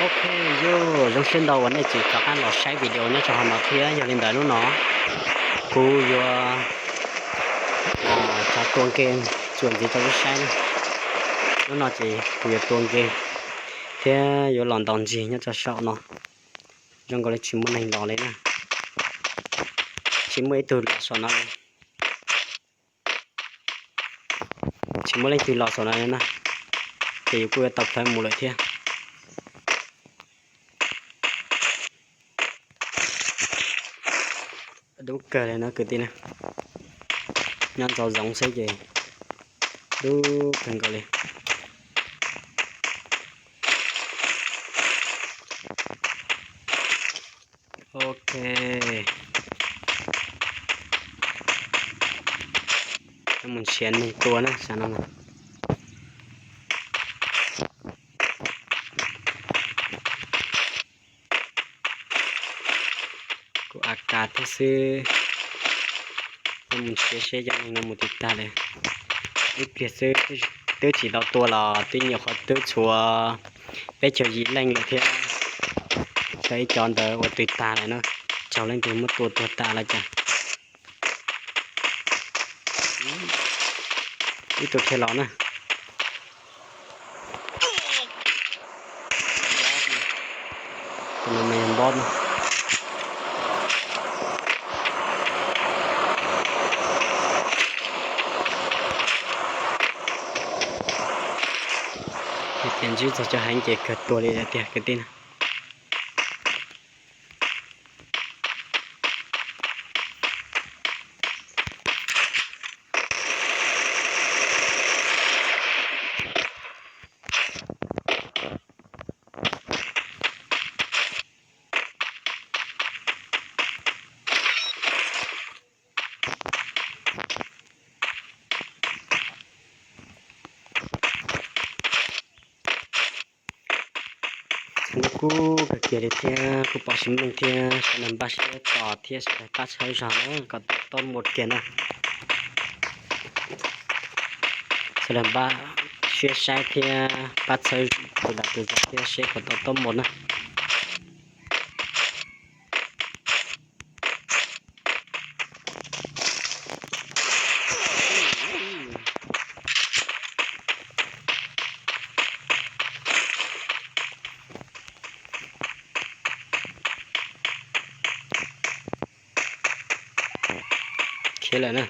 Ok, yog zoo siab ntau uas nej tseem rov qab los saib video nyob rau hauv no thiab. Yog li ntawd hnub no kuv yuav rov tua game txuas ntxiv rau peb saib na. Hnub no ces kuv yuav tua game thiab yuav los ntaus ntsig nyob rau saum no. Zoo nkaus li tsis muaj neeg los li na. Tsis muaj ib tug los saum no li. Tsis muaj leej twg los saum no li na. Ces yus kuj yuav tau plhawv mus lawm thiab. Dub kawg li no kwv tij na. Nyob ntxov zoov xwb ces dub kawg nkaus li. Ok. Mus nrhiav neeg tua na, xav no. Kuv a kas thiab xwb. Mus nrhiav seb cov neeg no mus twg tag lawm. Ib pliag xwb, twb tsis tau tua los twb nyuam qhuav twb tshuav peb caug yim leej lawm thiab. Tau ib cov ntawd ua twg tag lawm na, tsaug leej twg muab tua tuag tas los cas. Ib tug khiav los na. Tus no mas yog npob na. Hais tias ntsib txog cov heev ces kawg tuag li tiag kwv tij na. Ntub kub kawg kiag li thiab kuj pom sib meej thiab sawv daws npaj siab tos thiab sawv daws pab txhawb zog na kom tau tob mus kiag na. Sawv daws npaj siab saib thiab pab txhawb tus dag tus zog thiab seb kom tau tob mus na. Khiav lawm na.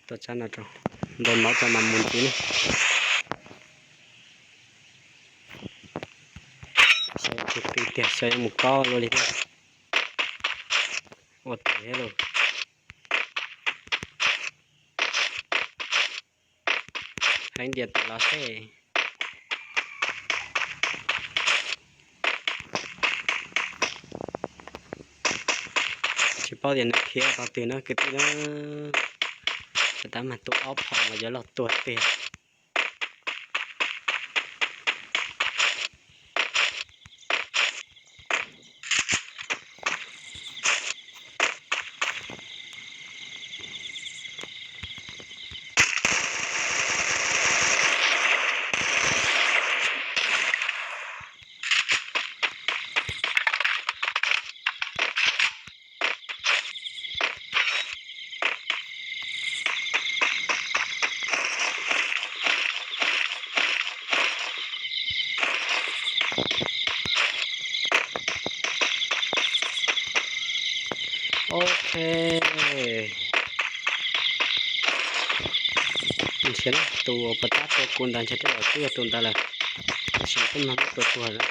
Tuaj tsab no rau, ntaus nov tso mas mus ntxiv ne. Xyov tus twg tiag, xyov yuav mus kob luaj li thiab. Ua tau thiab lauj. Heev tiag tiag los seb. Tsis paub tias nws khiav qhov twg na kwv tij na. Tab mas tua ob phom mas yuav luag tuag tiag. Ok. Ntshe tus uas puas tab tua kuv ntawd ntshe twb yog tus ntawd lawm. Tab sis twb mag muab tua tuag lawm.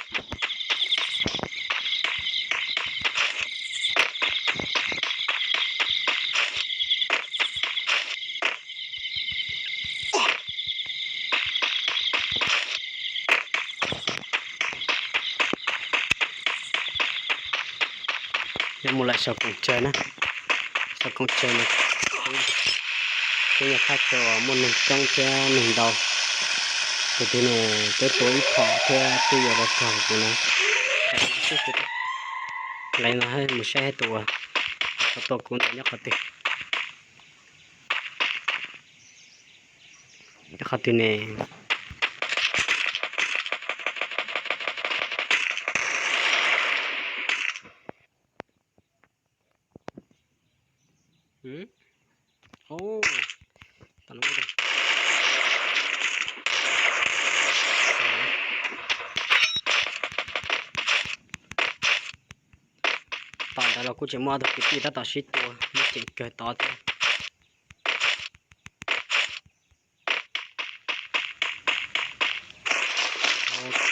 Yuav mus lawm saum koom tsawg na. Saum koom tsawg no, twb yog thaj chaw uas muaj neeg coob thiab neeg ntau. Tus twg ne, twb tua ib phom thiab twb yuav los raug kuv na. Leej no mus saib tus uas tua kuv ntawd nyob qhov twg. Nyob qhov twg ne? Ntawd los kuj tseem muaj ob tug kwv tij tab tom sib tua muaj ceem kawg tod thiab. Ok,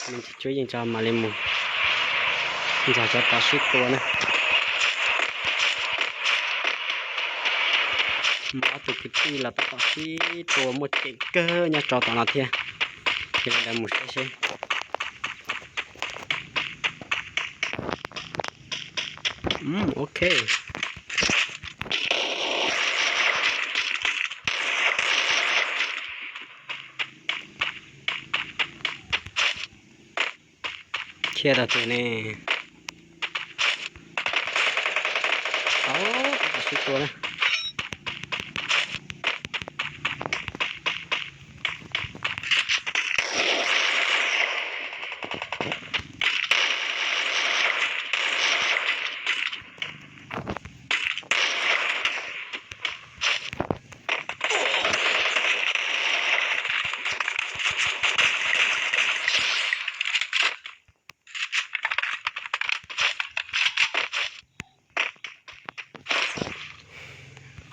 me ntsis cuab yeej tso mam li mus nrog cov tod sib tua na. Muaj ob tug kwv tij los tab tom sib tua muaj ceem kawg nyob rau tom no thiab. Ces li ntawd mus saib seb. Ok. Khiav tau tus ne. Au, tab tom sib tua na.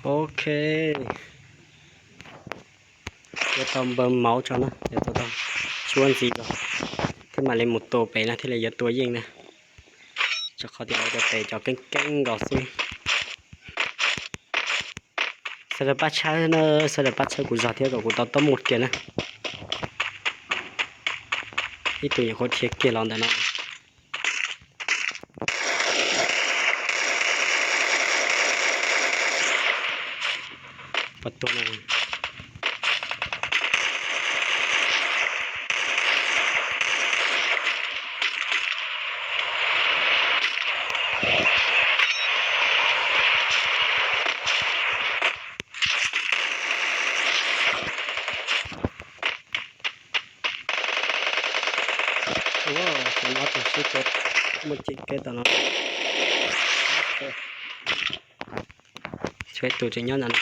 Ok. Yuav tau npawg mauv tso na, yuav tau tsuab ntxiv los thiab mam li mus tua pem no thiaj li yuav tua yeej na. Rau qhov tias lawv cov tes cov keeb keeb nkaus xwb. Sawv daws pab tshawb na, sawv daws pab tshawb kuv zog thiab kom kuv tau toob mus kiag na. Ib tug nyuam qhuav dhia kiag los ntawm no. Pom tuag na. Ua, tam no tus sib tua muaj ceem kawg tam no. Tshuav ib tug tseem nyob ntawm no.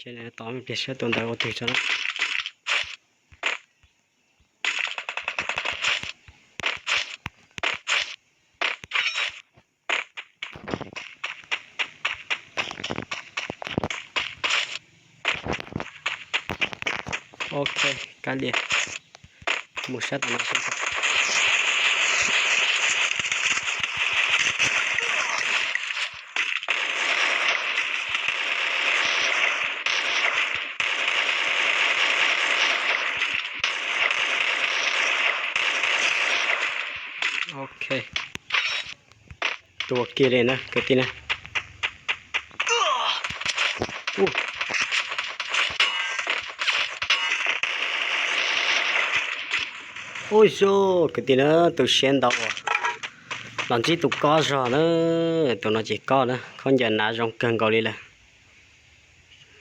Ces tos pliag saib tus ntawd ua twg tso na. Ok, kav liam. Mus sab tom no seb. Ok. Tua kiag li na kwv tij na. Ua zoo kwv tij na, tu siab ntau los ntsib tus kob zog na. Tus no ces kob na, khaub ncaws hnav zoo kawg nkaus li lawm.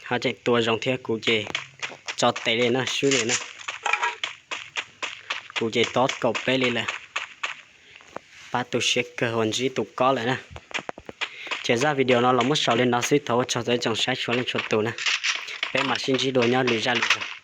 Ho tseem tua zoo thiab, kuv ces tso tes li na, swb li na. Kuv ces tob kaum peb li lawm. Pab tu siab kawg uas ntsib tus kob lawm na. Ces zaj video no los muab xaus li no xwb, thov ua tsaug txog ib tsoom saib txhua leej txhua tus na. Peb mam sib ntsib dua nyob lwm zaj lwm zaus.